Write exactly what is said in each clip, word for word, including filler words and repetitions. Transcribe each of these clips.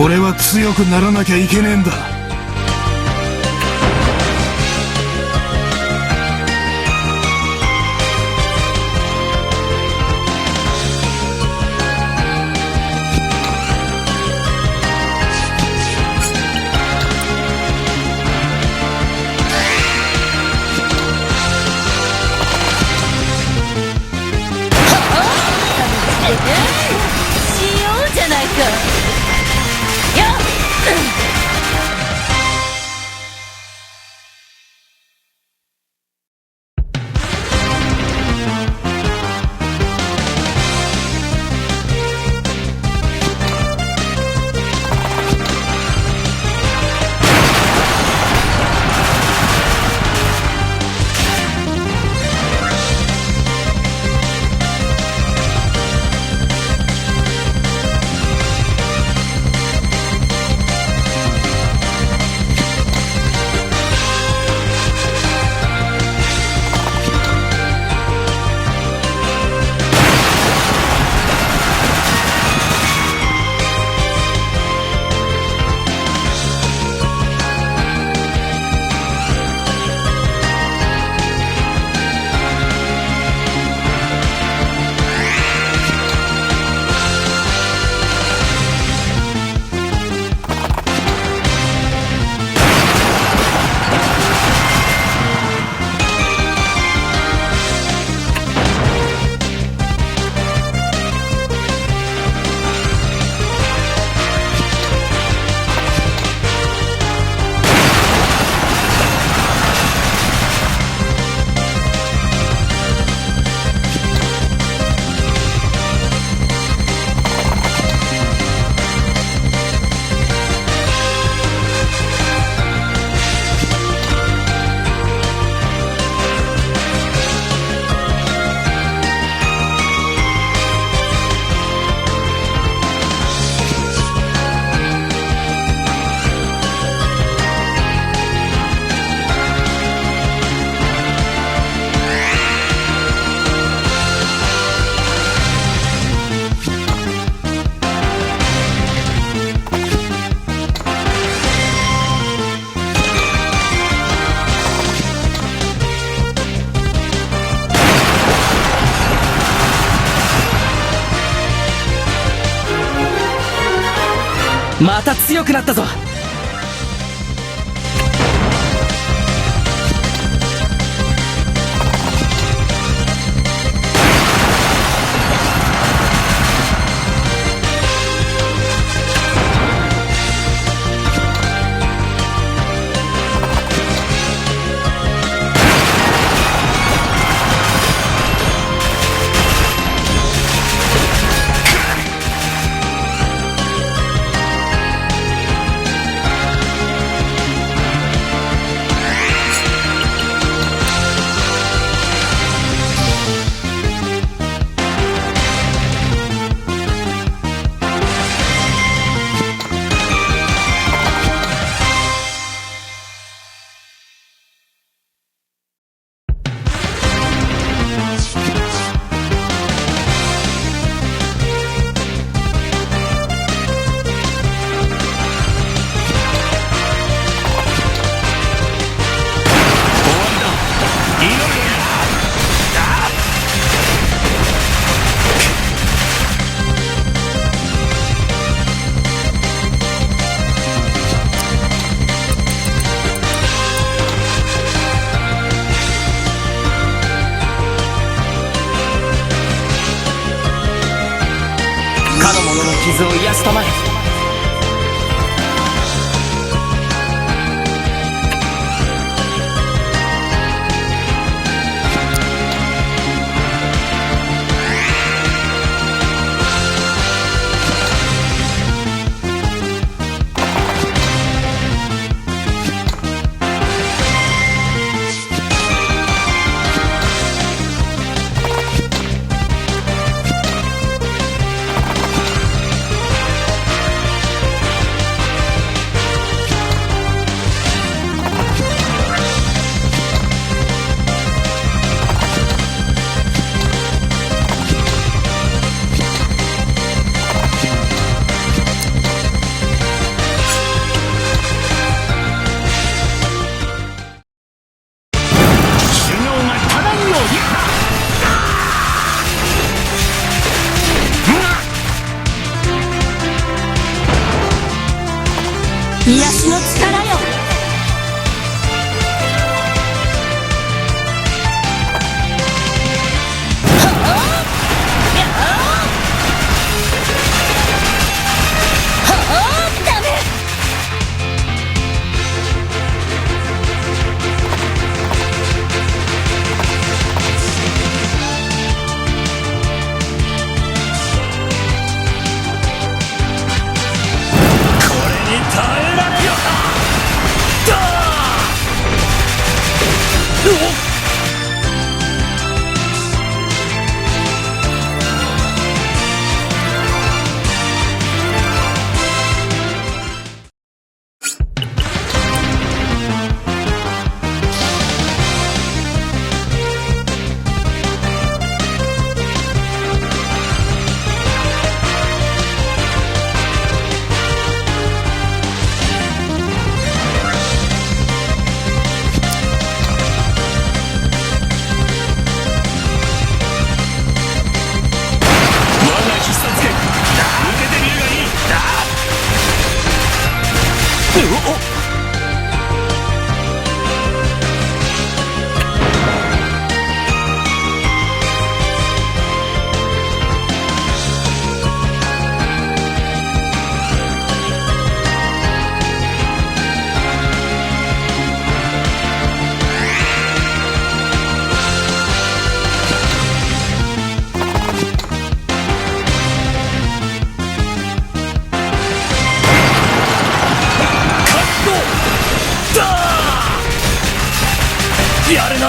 俺は強くならなきゃいけねえんだ。しようじゃないか。やっ！また強くなったぞ。かの者の傷を癒したまえ。癒しの力よ。はあ、ダメ。これに耐えられるか！だ！おっ！我が必殺拳、受けてみるがいい。だ！おっ！カット！だ！やるな！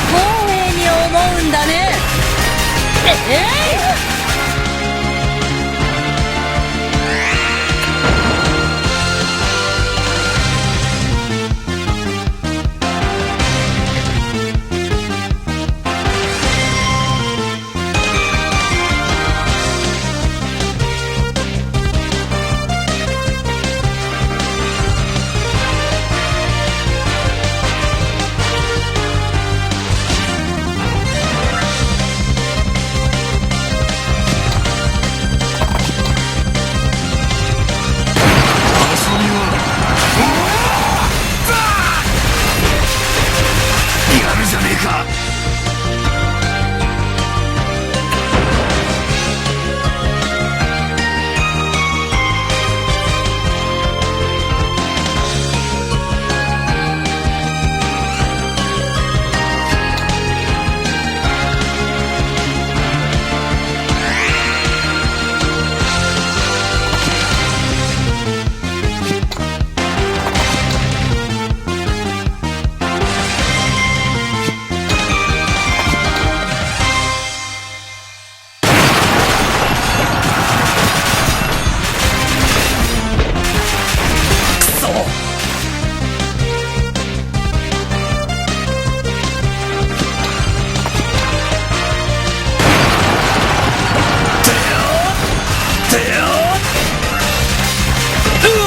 光栄に思うんだね。ええ！遊びは終わった！やるじゃねえか！くそ！てよ！てよ！うわ！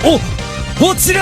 お、落ちる！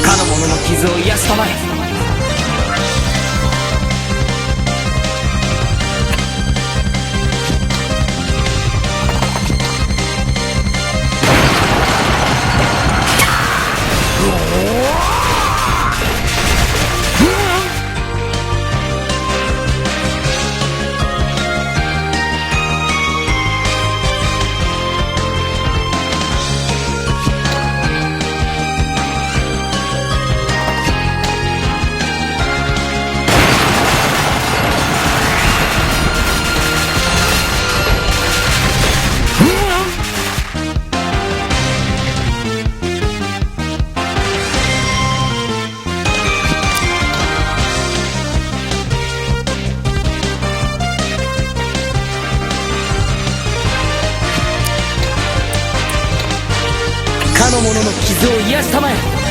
かの者の傷を癒したまえ。者の傷を癒したまえ。